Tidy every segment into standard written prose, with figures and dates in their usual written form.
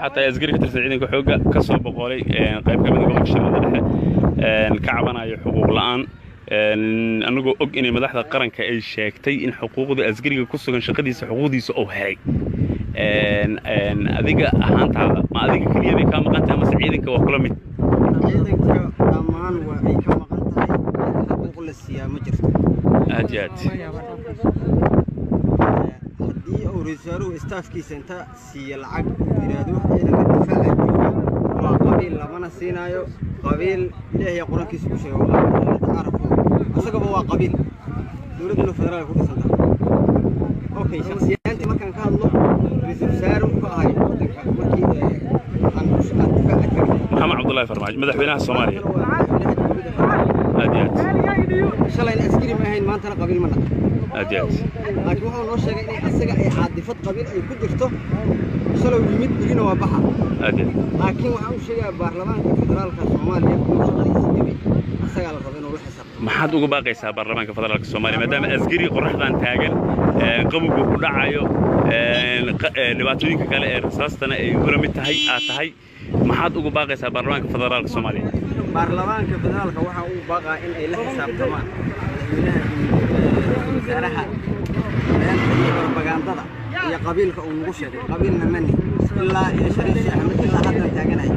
Waxaa tahay askari ka tirsan ciidanka xoogga ka soo boqolay qayb ka mid ah gobolka Shabeellada Dhexe, ka cabanayo xuquuq la'aan, anagoo og inay madaxda qaranka ay sheegtay in xuquuqda askariga ku sugan shaqadiisa xuquuqdiisa uu helay. Adiga ahaantaada, ma adiga keliya bay kaa maqan tahay mase ciidanka waa kula mid? Ciidanka dhammaan waa ay ka maqan tahay, xuquuq la siiyaa ma jirto. Aad iyo aad. Haddii uu ra-iisul wasaaruhu istaafkiisa inta siiya lacag uu yidhaahdo ciidanka difaaca jooga waa qabiil, lamana siinaayo qabiil. Ilaahay qur-aankiisa ku sheegay waa qabiil tacaarafu, isagaba waa qabiil, dowladduna federaalka ku dhisan tahay. Okay, shakhsiyaantii markaan ka hadlo, ra-iisul wasaare ka ahay waddanka markii aan difaaca tagnay. Maxamed Cabdullaahi Farmaajo, madaxweynaha Soomaaliya. Waa madaxweynaha dowladda federaalka. Aad iyo aad. Shalayna askari ma ahayn, maantana qabiil ma dhaqan. Aad iyo aad. Laakiin wuxuu noo sheegay inay asaga ay caadifad qabiil ay ku jirto. Shalow yimid, berina waa baxa. Aad iyo aad. Laakiin waxaan u sheegayaa baarlamaanka federaalka Soomaaliya inuu shaqadiisa gabay, asagaa la raba inuu la xisaabtamo. Maxaad uga baaqaysaa baarlamaanka federaalka Soomaaliya, maadaama askari qorraxdan taagan, qabowga ku dhacayo, dhibaatooyinka kale ee rasaastana ay ula mid tahay aad tahay? Maxaad uga baaqaysaa baarlamaanka federaalka Soomaaliya? Baarlamaanka federaalka waxaa uu baaqaa in ay la xisaabtamaan madaxweynaha iyo ra-iisul wasaaraha beenta iyo propagandada iyo qabiilka uu nagu sheegay. Qabiilna mani ilaa iyo Shariif Sheekh Axmed ilaa haddan taaganahay.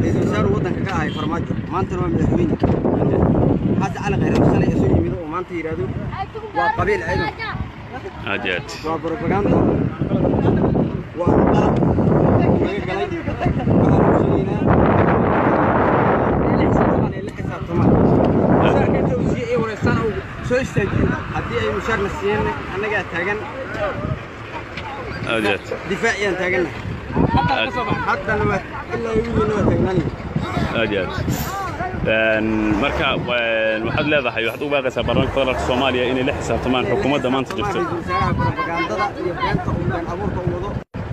Ra-iisul wasaaruhu waddanka ka ahay Farmaajo, maantana waa madaxweyne. Xasan Cali Khayre shalay isu yimid oo maanta yidhaahdo waa qabiil ciidanku. Aad iyo aad. Waa propaganda, waa qalab naga galay. Waxaan u sheegaynaa inay la xisaabtamaan mushaarka inta uu siiyey ay wareystaan uu soo istaajiyo. Haddii ay mushaarna siiyeen, annagaa taagan. Aad iyo aad. Difaaciyaan taagannahay haddana, waa ilaa weligeena waa taagnaanay. Aad iyo aad. Marka waxaad leedahay, waxaad ugu baaqaysaa baarlamaanka federaalka Soomaaliya inay la xisaabtamaan xukuumadda maanta jirto. Ra'iisul wasaaraha propagandada iyo beenta uu been abuurka u wado,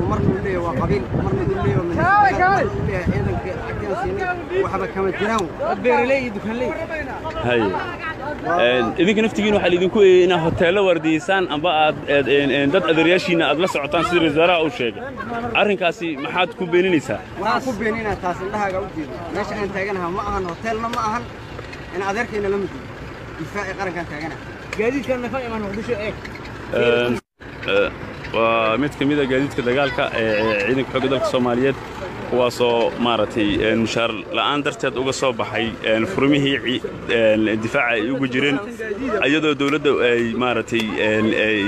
marna uu leeyahay waa qabiil, marna uu leeyahay waa madaxweyne, marna uu leeyahay ciidanka lacagtaan siinay, waxba kama jiraan. Beeraley iyo dukaanley. Haye, idinka naftigiin waxaa laidinku eeyey inaad hoteello waardiyeysaan amba aad dad adeeryaashiinna aad la socotaan, sida ra'iisul wasaaraha uu sheegay. Arrinkaasi maxaad ku beeninaysaa? Waxaan ku beeninaa taas indhahaaga u jeedo. Meesha aan taaganaha ma ahan hoteelna ma ahan, in adeerkayna lama joogo, difaaci qarankaan taaganaha. Gaadiidkan nafa imaan Muqdisho eeg. Waa mid ka mid a gaadiidka dagaalka ee ciidanka xoogga dalka Soomaaliyeed, kuwaasoo maaragtay mushaar la'aan darteed uga soo baxay furmihii difaaca ay ugu jireen, iyadoo dawladda ay maaragtay ay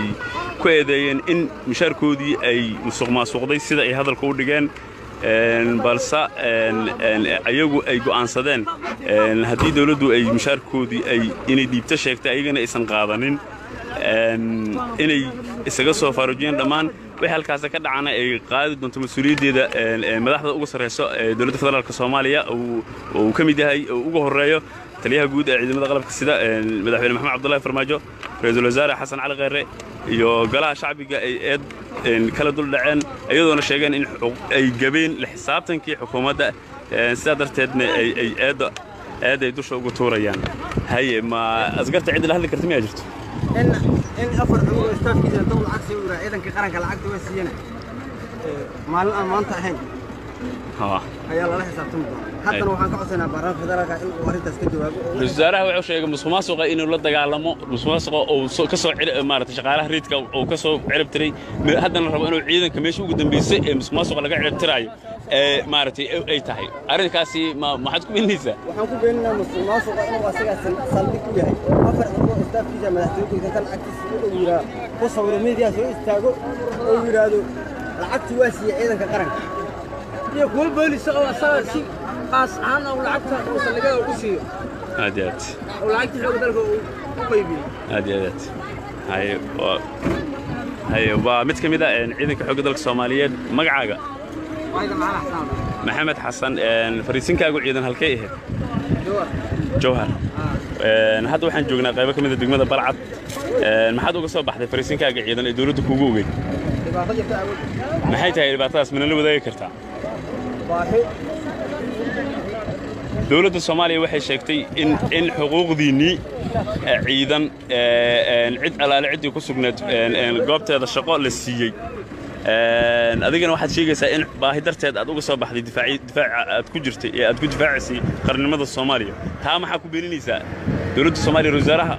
ku eedeeyeen in mushaarkoodii ay musuq maasuqday, sida ay hadalka u dhigeen, balse ayagu ay go'aansadeen haddii dawladdu ay mushaarkoodii ay inay dhiibto sheegtay, ayagana aysan qaadanin, inay isaga soo faarujiyeen dhammaan wixii halkaas ka dhacana ay qaadi doonto mas-uuliyaddeeda madaxda ugu sarreyso ee dowladda federaalka Soomaaliya, uu ka mid yahay uu ugu horreeyo taliyaha guud ee ciidamada qalabka sida madaxweyne Maxamed Cabdullaahi Farmaajo, ra-iisul wasaare Xasan Cali Kheyre iyo golaha shacbiga ay eed kala dul dhaceen, iyadoona sheegeen in ay gabeen la xisaabtankii xukuumadda, sidaa darteedna ay eedda eed ay dusha ugu tuurayaan. Haye, ma askarta cid la hadli karta miyaa jirto? In afar cumur oo istaafkiisa inta uu lacag siiyo uu yidhaha ciidanka qaranka lacagta waa siiyana, maalin aan maanta ahayn ayaa lala xisaabtami doonaa. Haddana waxaan ka codsanaa baarlamaanka federaalka in uu arrintaas ka jawaabo oo ra-iisul wasaaraha wuxuu sheegay musuqmaasuqa inuu la dagaalamo, musuqmaasuqa uu ka soo maaragtay shaqaalaha riidka uu ka soo cirib tiray, haddana rabo inuu ciidanka meesha ugu dambeysay ee musuqmaasuqa laga cirib tiraayo ee maaragtay ay tahay arrinkaasi. Ma maxaad ku beeninaysaa? Waxaan ku beeninaa musuqmaasuqa inuu asagaa saldhig u yahay oo afar cumur oo istaafkiisa madaxtooyada inta lacagtiisa uu yidhaa ku sawiro, media soo istaago oo yidhaahdo lacagtii waa siiyey ciidanka qaranka. Iyo kuwo boolis oo asaga si qaas ahaan uu lacagta uu saldhigyada ugu siiyo. Aad iyo aad. Oo lacagtii xoogga dalka uu u qaybiyo. Aad iyo aad. Haye, waa haye, waa mid ka mid ah ciidanka xoogga dalka Soomaaliyeed. Magacaaga? Maxamed Xasan. Fariisinkaagu ciidan halkay ahayd? Jowhar. Hadda waxaan joognaa qaybo ka mid a degmada Balcad. Maxaad uga soo baxday fariisinkaaga ciidan ee dawladda kuugu ogeyd? Dhibaato jirta awood. Maxay tahay dhibaatadaas? Mana la wadaagi kartaa? Baahi. Dawladda Soomaaliya waxay sheegtay in xuquuqdiinnii ciidan cid alaale ciddii ku sugnayd goobteeda shaqo la siiyey. Adigana waxaad sheegaysaa in baahi darteed aad uga soo baxday difaaca aad ku jirtay ee aad ku difaacaysay qarnimada Soomaaliya. Taa maxaa ku beeninaysaa dowladda Soomaaliya, wasaaraha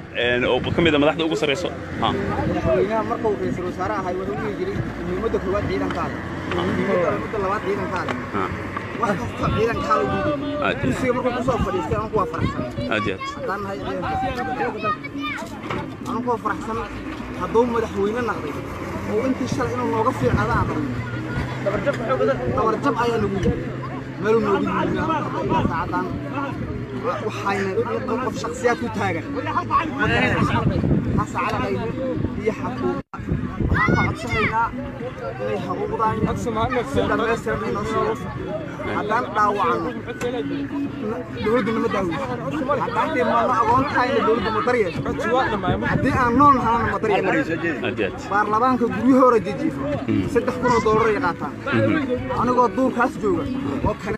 oo ka mid ah madaxda ugu sarreyso? Madaxweynaha marka uu ra'iisul wasaare ahay wuxuu dhihi jiray muhiimadda koowaad ciidankaada, muhiimadda labaad ciidankaada, wax kasta ciidankaada ugu dhiibay. Kursiga markuu kusoo fadhiistay anku waa faraxsan. Aad iyo aad. Haddaan nahay ciidanka anku waa faraxsan. Hadduu madaxweyne naqday oo intii shalay inuu nooga fiicnaada aan rabno, dabarjab ayaa nagu yimi, meeluu noogu yimi hadda ilaa saacaddan waxayna qof shakhsiyaad ku taagan Xasan Cali Khayre iyo xakuumad. Waxaan ka codsanaynaa inay xuquuqdan si dhammaystiran ay noo siiyaan. Haddaan dhaawacno dowladdu nama daaweyso, haddaan dhimanno agoontahayna dowladdu ma daryeesho, haddii aan nool nahana ma daryeesho. Aad iyo aad. Baarlamaanka guryahooda jijiifo 3000 oo doolar ay qaataan, anigoo duurkaas jooga oo kale.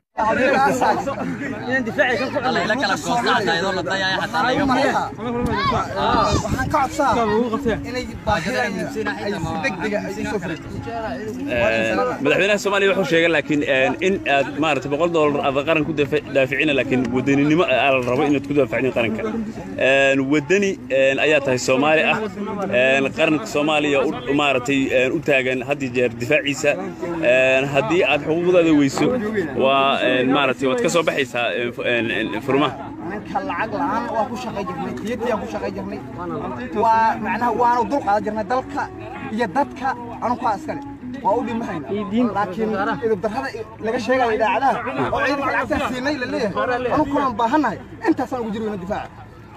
Waxaan ka codsaa inay baahida ay si degdega ay u soo fariisto. Madaxweynaha Soomaaliya wuxuu sheegay laakiin in aad maaragtay $100 aad qaran ku daaficina, laakiin wadaninimo aa la rabo inaad ku daafacin qaranka. Wadani ayaa tahay Soomaali ah, qaranka Soomaaliya maaragtay u taagan had iyo jeer difaaciisa. Haddii aad xuquuqdaada weyso waa maaragtay waad ka soo baxaysaa furmaha. Ninka lacag la'aan waa ku shaqay jirnay, tiyatiyaan ku shaqay jirnay, waa macnaha waanu dul qaadan jirnay dalka iyo dadka anukaa iskale waa u dhimahayna, laakiin idib darrada laga sheegayo idaacadaha oo ciidanka lacagtaan siinay la leeyahay, anu kulan baahannahay intaasaan ugu jiri weyna difaaca.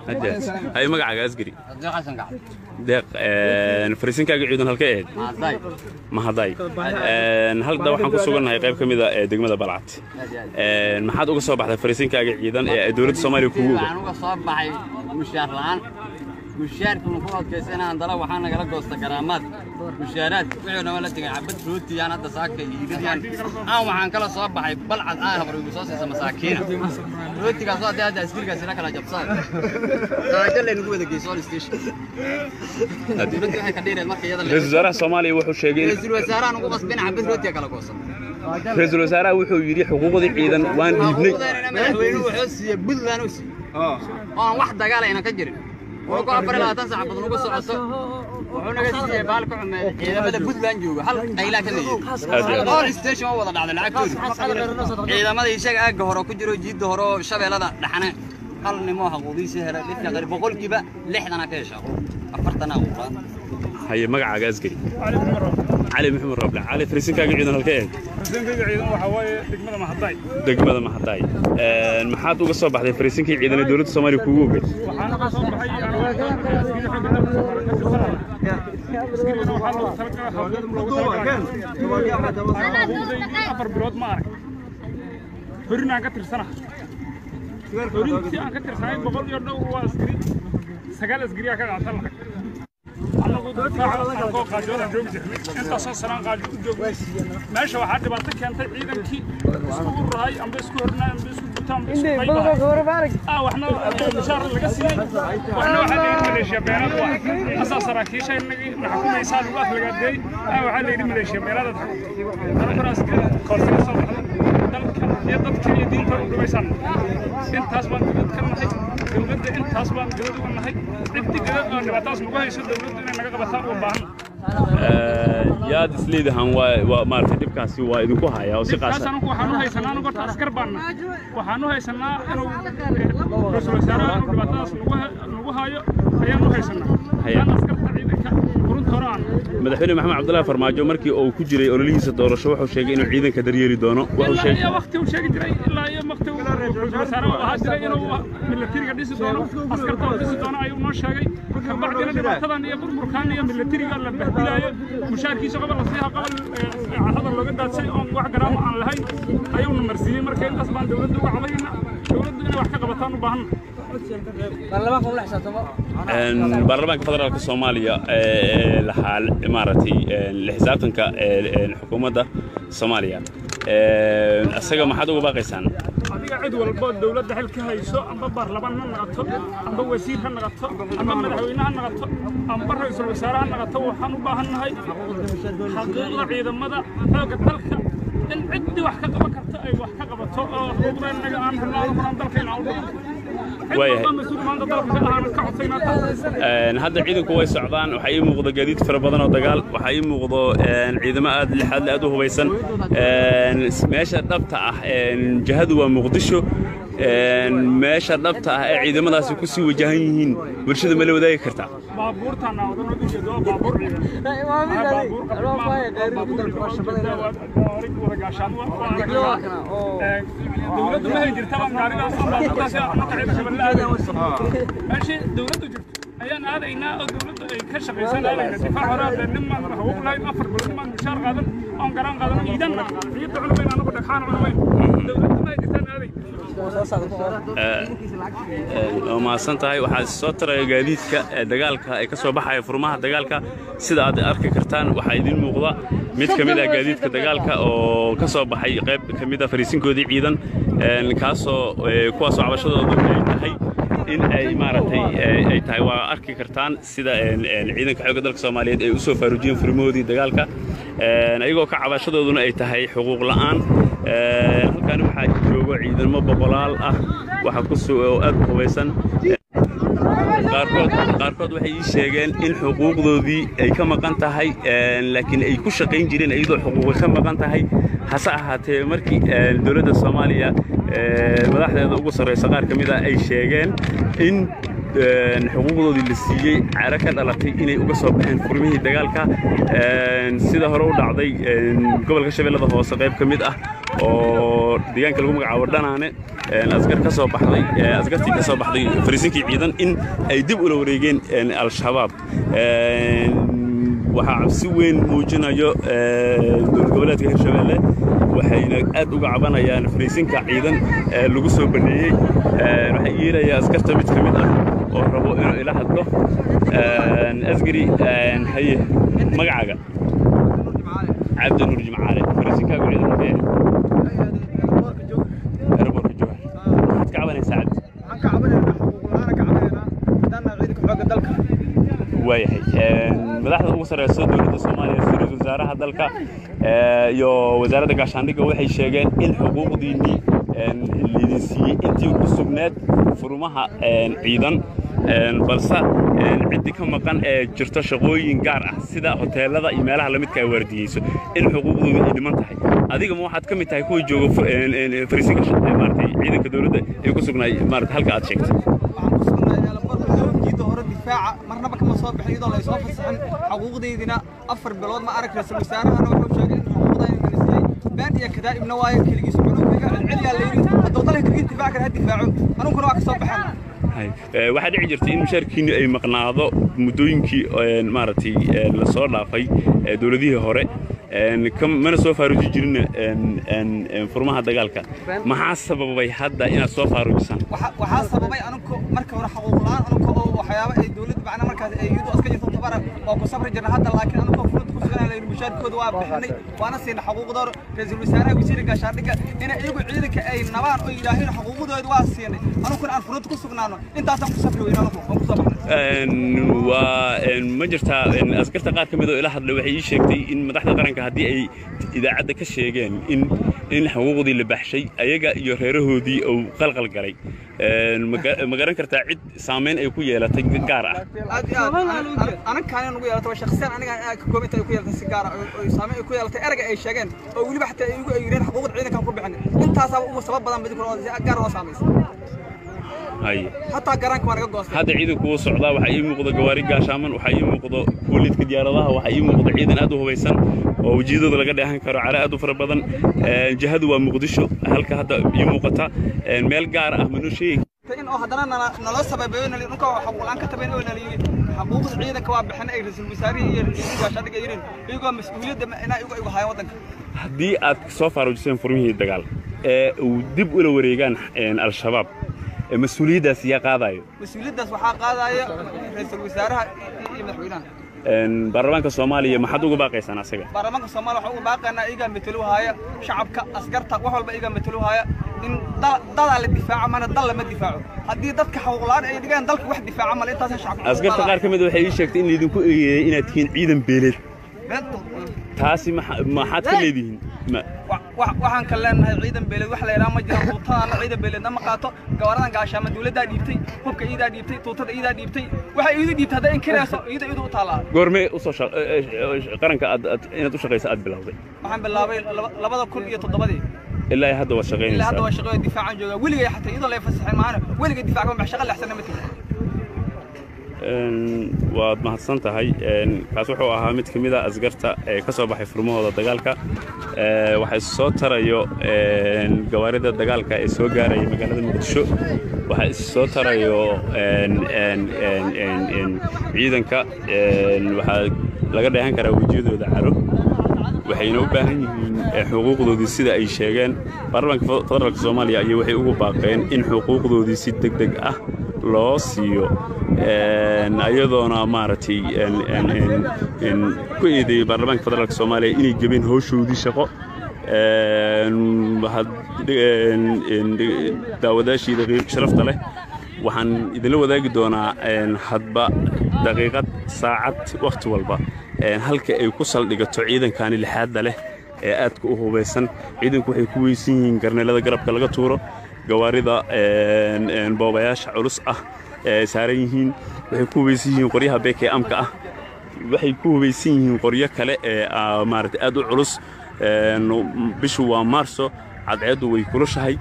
Aad iyo aad. Hay, magacaaga asgari Deeq, fariisinkaaga ciidan halkay ahayd? Mahaday. Halda waxaan ku sugannahay qayb ka mid ah ee degmada Balcad. Maxaad uga soo baxday fariisinkaaga ciidan ee ay dowladda Soomaaliya kugu oga? Waxaan uga soo baxay mushaar la'aan, mushaarkuna ku adkaysana handala waxaa nagala goosta garaamaad mushaaraad wixii dhan la tegay. Xabad rootiyaan hadda saaka iibinayaan aan waxaan kala soo baxay Balcad aan habar igu soo siisa masaakiina rootigaas oo hadda askarigaas ila kala jabsay qaajo laynagu wada geeyay sol station. Dowladda waxay ka dheereed marka iyada Ra'iisul wasaaraha Soomaaliya wuxuu sheegay in ra'iisul wasaarahan ugu qasbin xabad rootiga kala goosan. Ra'iisul wasaaraha wuxuu yidhi xuquuqdii ciidan waan dhiibnay. Xuquuqdeena madaxweynuhu wuxuu siiyey Puntland uu siiyey oo aan wax dagaal ayna ka jirin oo ku 24 saac badan ugu socoto. Wuxuu naga siiyey baal ka xumeed ciidamada Puntland jooga hal qaylaa ka leeyahay. All station waa wada dhacday lacagtooda. Ciidamada ishaga aagga hore ku jiro, jiidda hore oo shabeellada dhaxane, hal nimo xaquuqdiisa helay dhibka qari 60% ka hesha, 40 xuquuqda. Haye, magacaaga asgari? Cali Maxamed Roble. Cali, fariisinkaaga ciidan halkay ahayd? Fariisinkayga ciidan waxaa waaye degmada Mahadaay. Degmada Mahadaay. Maxaad uga soo baxday fariisinkii ciidan ee dowladda Soomaaliya kugu ogeyd? Waxaan uga soo baxay anigoo askari xogga dalka Soomaaliya ka tirsanaya. Askarigana waxaa loogu talagalay xuquuq loogu talagalay. Xuquuqdaydii 4 bilood ma arag. Horin aan ka tirsanahay. Horintii aan ka tirsanay boqol iyo dhowr waa askari. 9 askari aa ka qaata lacag. Annagu difaaca anagoo qaajoodaan joogi jirnay. Intaasoo sanaan qaajo u joognay. Meesha waxaa dhibaato keentay ciidankii isku ururahay amba isku hornaa amba isku guta amba isku qaybahay. Waxna mushaar laga siiyey, waxna waxaa la yidhi maleeshiya beenaad waa asaa saraakiisha inagii na xukumaysaa lagu aflagaadeeyey. Waxaa la yidhi maleeshiya beenaadaad xukuntay. Anaguna askari koorsi ka soo baxday dalka iyo dadka iyo diinta u dhimaysaan. Intaas baan dowlad ka nahay, dowladda intaas baan dowlad uga nahay. Ciddi gada oo dhibaatadaas nagu hayso dowladdu inay naga qabataan uga baahan. Yaad isleedahan waa maaragtay dhibkaasi waa idinku hayaa oo si dhibkaas qaasa? Anigu waxaan u haysanaa, anigu horta askar baan nahay, waxaan u haysanaa inuu ra'iisul wasaaraha inuu dhibaatadaas nagu hayo ayaan u haysanaa. Haya. Aan askarta ciidanka furunta hore aan Madaxweyne Maxamed Cabdullaahi Farmaajo markii uu ku jiray ololihiisa doorasho wuxuu sheegay inuu ciidanka daryeeli doono. Wuxuu ilaa sheegay iyo waqti uu sheegi jiray, ilaa iyo waqti uu ra'iisul wasaare uu ahaa jiray inuu militariga dhisi doono, askarta uu dhisi doono ayuu noo sheegay. Kabacdina dhibaatadan iyo burburkan iyo militariga la bahdilaayo, mushaarkiisa qobol la siiha, qobol carrada looga daadsay oon wax garaamo aan lahayn ayuuna marsiiyey. Marka intaas baan dowladda uga cabayna, dowladdu inay wax ka qabataan u baahanna. Baarlamaanka ula xisaabtamo. Baarlamaanka federaalka Soomaaliya ee lahaa maaragtay la xisaabtanka xukuumadda Soomaaliya, asaga maxaad uga baaqaysaan? Adiga cid walbo dowladda xil ka hayso, amba baarlamaan ha noqoto, amba wasiir ha noqoto, amba madaxweyne ha noqoto, amba ra'iisul wasaare ha noqoto, waxaan u baahannahay xaquuqda ciidamada xoogga dalka in ciddii wax ka qaban karto ay wax ka qabato, oo xuquuqda innaga aan helno, aan horan dalkayna aan u dhaqno. Cid walba mas-uul maanta dalka ka ahaan ka codsaynaa taas. Hadda ciidanku way socdaan. Waxaa ii muuqda gaadiid fara badan oo dagaal, waxaa ii muuqdo ciidamo aad lixaad aad u hubaysan. Meesha dhabta ah jihadu waa Muqdisho. Meesha dhabta ah ee ciidamadaasi ku sii wajahan yihiin bulshada ma la wadaagi kartaa? Baabuurtaan wadan oo ujeedo waa baabuur ciidan, baabuur baabuur gaari wada gaashaan. Dowladdu ma heli jirtaba gaarigaas oo baabuurtaas annaka ciidanka bal la aadayna. Meeshii dowladdu jirto ayaan aadaynaa oo dowladdu ay ka shaqaysan aadayna. Difaac hore hadee nimaan xuquuq lahayn, 4 bilood nimaan mushaar qaadan oon garaan qaadan, iidan aan qaadan, ciidda cunumayn, anagu dhagxaan cunumayn, dowladdu ma jirtaan aaday. Waa mahadsan tahay. Waxaa soo taraya gaadiidka dagaalka ee ka soo baxaya furmaha dagaalka. Sida aad arki kartaan, waxaa idiin muuqda mid ka mid ah gaadiidka dagaalka oo ka soo baxay qayb ka mid ah fariisinkoodii ciidan, kaasoo kuwaasoo cabashadoodu ay tahay in ay maaragtay ay tahay. Waa arki kartaan sida ciidanka xoogga dalka Soomaaliyeed ay u soo faarujiyeen furmahoodii dagaalka, ayagoo ka cabashadooduna ay tahay xuquuq la'aan. Halkan waxaa joogo ciidamo boqolaal ah, waxa ku oo aad u hubaysan. Qaarkood waxay ii sheegeen in xuquuqdoodii ay ka maqan tahay, laakiin ay ku shaqayn jireen iyadoo xuquuqi ka maqan tahay. Hase ahaatee, markii dowladda Soomaaliya madaxdeeda ugu sarraysa qaar ka mid ah ay sheegeen in xuquuqdoodii la siiyey, caro ka dhalatay inay uga soo baxeen furmihii dagaalka. Sida hore u dhacday gobolka Shabeellada Hoose qayb ka mid ah oo deegaanka lagu magacaabo Dhanaane, askar ka soo baxday, askartii ka soo baxday fariisinkii ciidan in ay dib ula wareegeen Al-Shabaab. Waxaa cabsi weyn muujinayo dowlad goboleedka Hirshabeelle, waxayna aad uga cabanayaan fariisinka ciidan ee lagu soo baneeyey. Waxaa yeelayaa askarta mid ka mid ah oo rabo inuu ila hadlo. Askari, haye, magacaaga? Cabdinuur Jimcaale. Fariisinkaagu ciidan halkee? Airportka Jowhar. Maxaad ka cabanaysaa, Cabdi? Waxaan ka cabanaynaa xuquuq la'aan, ka cabanaynaa haddaan ciidanka xoogga dalka. Waayahay, madaxda ugu sarreysa dowladda Soomaaliya sida ra'iisul wasaaraha dalka iyo wasaaradda gaashaandhigga waxay sheegeen in xuquuqdiinnii laydin siiyey intii ku sugneed furmaha ciidan, balse ciddii ka maqan ee jirto shaqooyin gaar ah sida hoteelada iyo meelaha lamidka ay waardiyeyso in xuquuqdooda ay dhiman tahay. Adiga ma waxaad ka mid tahay kuwa jooga fariisinka maaragtay ciidanka dowladda ee ku sugnaay maaragtay halka aad sheegtay? Waxaan ku sugnaay airportka jiida hore difaaca, marnaba kama soo bixin iyadoo la soo fasaxin. Xuquuqdeydina 4 bilood ma arag. Ra'iisul wasaarahana wuxuu sheegay in xuquuqdayna la siiyey. Been iyo kadaa'ibna waayo. Keligiis cunug iga celceliyaa la yidhi. Hadduu dalka keligii difaac kara ha difaaco, anunkuna waa ka soo baxan. Waxaa dhici jirtay in mushaarkiinnu ay maqnaado muddooyinkii maaragtay lasoo dhaafay dowladihii hore, mana soo faaruji jirin furmaha dagaalka. Maxaa sababay hadda inaad soo faarujisaan? Waxaa sababay anunku marka hore xaquuq la'aan, anunka oo waxyaabo ay dowladda macna markaas ay iyadu iska jirto tabara waa ku sabri jirna. Hadda laakiin anunka furud ku sugan la yidhi mushaarkooda waa bixinay, waana siina xaquuqdooda. Ra'iisul wasaaraha, wasiirka gaashaandhigga inay iyagu ciidanka ay nabaan oo yidhaaheen xuquuqdooda waa siinay, anunkuna aan furud ku sugnaano, intaasaan ku safri weyno, anunku waan ku soo baxnay. Waa ma jirtaa askarta qaar ka mid oo ila hadlay waxay ii sheegtay in madaxda qaranka haddii ay idaacadda ka sheegeen in xuquuqdii la baxshay, ayaga iyo reerahoodii uu qalqal galay. Ma garan kartaa cid saamayn ay ku yeelatay gaar ah? Aad iyo aad anankaana nagu yeelatay, waa shakhsiyan aniga ka koobinta ay ku yeelatay si gaar ah oo saameyn ay ku yeelatay erayga ay sheegeen, oo weliba xataa iyagu ay yireen xuquuqda ciidankan ku bixinay. Intaasaaba ugu sabab badan bidikuna oo si gaar oo saamaysa. Haye. Hataa garaanka waa naga goostay. Hadda ciidanku wuu socdaa. Waxaa ii muuqda gawaari gaashaaman, waxaa ii muuqda kuwa diyaaradaha, waxaa ii muuqda ciidan aad u hubaysan oo wejiyadooda laga dheehan karo caro aad u fara badan. Jihadu waa Muqdisho halka hadda ii muuqata. Meel gaar ah manoo sheegi? In oo haddana naloo sababeeyo nali dhulka oo xaquuq la'aan ka tabayn oo nala yidhi xuquuqda ciidanka waa bixinay, ay ra'iisul wasaarihii iyo ra'iisul gaashaandhigga yidhiin, iyagoo mas'uuliyadda inaa iyagu ay hayaan waddanka. Haddii aad soo faarujiseen furmihii dagaal ee uu dib ula wareegaan Al-Shabaab, mas-uuliyaddaas yaa qaadayo? Mas-uuliyaddaas waxaa qaadaya ra'iisul wasaaraha iyo madaxweynaha. Baarlamaanka Soomaaliya maxaad uga baaqaysaan asaga? Baarlamaanka Soomaaliya waxaan uga baaqaynaa iyagaa matalo haya shacabka, askarta, wax walba iyagaa matalo haya. In dadaa la difaaco mana dal lama difaaco. Haddii dadka xaquuq la'aan ay dhigaan, dalka wax difaaca male. Intaasaan shacabka. Askarta qaar ka mid waxay ii sheegtay in laydinku eedeeyey inaad tihiin ciidan beeleed. Beentood. Taasi maxaad ka leedihiin? Waxaan ka leenahay, ciidan beeleed wax la yidhaha ma jiraan. Tuutadaana ciidan beeleedna ma qaato. Gawaaradan gaashaama dawladdaa dhiibtay, hubka iidaa dhiibtay, tuutada iidaa dhiibtay. Waxay iidu dhiibtay hadday inkirayso, iida iidu u taallaa. Goormee usoo qaranka aad inaad u shaqayso aad bilowday? Waxaan bilaabay 2007-dii. Ilaa hadda waad Ilaa shaqaynaysaa? Hadda waa shaqeeyo, difaacan joogaa. Weligay xataa iyadoo lay fasaxay maahane, weligay difaac kama bax, shaqa lexsanna ma tegin. Waad mahadsan tahay. Kaas wuxuu ahaa mid ka mid a askarta ee ka soo baxay furmahooda dagaalka. Waxaa is soo tarayo gawaarida dagaalka ee soo gaaraya magaalada Muqdisho. Waxaa is soo tarayo ciidanka. Waxaa laga dheehan karaa wejiyadooda caro, waxayna u baahan yihiin xuquuqdoodii sida ay sheegeen. Baarlamaanka Federaalka Soomaaliya ayay waxay ugu baaqeen in xuquuqdoodii si deg deg ah loo siiyo, ayadoona maaragtay ku eedeeyey baarlamaanka Federaalka Soomaaliya inay gebeen howshoodii shaqo. Daawadaashiida sharafta leh, waxaan idinla wadaagi doonaa hadba daqiiqad, saacad, wakhti walba halka ay ku saldhigato ciidankani lixaadda leh ee aadka u hubaysan. Ciidanku waxay ku weysan yihiin garneelada garabka laga tuuro, gawaarida boobayaasha culus ah ee saaran yihiin. Waxay ku hubaysan yihiin qoryaha BKM-ka ah, waxay ku hubaysan yihiin qoryo kale ee maaragtay aad u culus. Bishu waa Maarso, cadceeddu way kulushahay.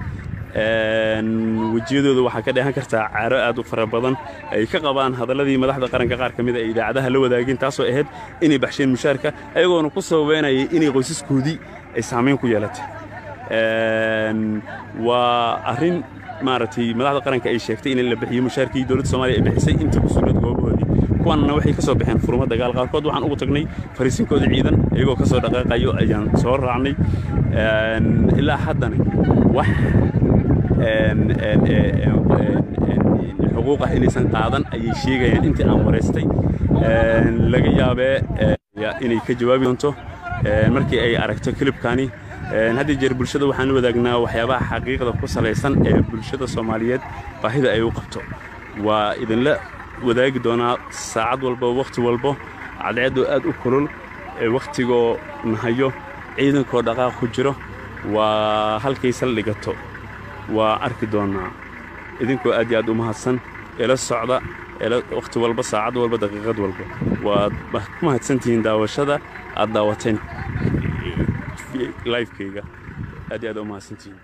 Wejiyadooda waxaa ka dheehan kartaa caro aad u fara badan ay ka qabaan hadalladii madaxda qaranka qaar ka mid a ay idaacadaha la wadaageen, taasoo ahayd inay baxsheen mushaarka, ayagoona ku sababeynayay inay qoysaskoodii ay saamayn ku yeelatay. Waa arrin maaragtay madaxda qaranka ay sheegtay in la bixiyo mushaarkii dowladda Soomaaliya ay bixisay intii ku sugnayd goobahoodii. Kuwanna waxay ka soo baxeen furmo dagaal. Qaarkood waxaan ugu tagnay fariisinkooda ciidan, iyagoo ka soo dhaqaaqayo ayaan soo raacnay. Ilaa haddana wax xuquuq ah inaysan qaadan ayay sheegayaan intii aan waraystay. Laga yaabee inay ka jawaabi doonto markii ay aragto kilibkani. Had iyo jeer bulshada waxaan wadaagnaa waxyaabaha xaqiiqda ku salaysan ee bulshada Soomaaliyeed baahida ay u qabto. Waa idinla wadaagi doonaa saacad walba, wakhti walbo. Cadceeddu aad u kulul, wakhtigoo nahayo, ciidankoo dhaqaaq ku jiro, waa halkay saldhigato waa arki doonaa. Idinkoo aad iyo aad u mahadsan, ila socda wakhti walba, saacad walba, daqiiqad walba. Waad ku mahadsantihiin daawashada aad daawateen livekayga. Aad iyo aad u mahadsantihiin.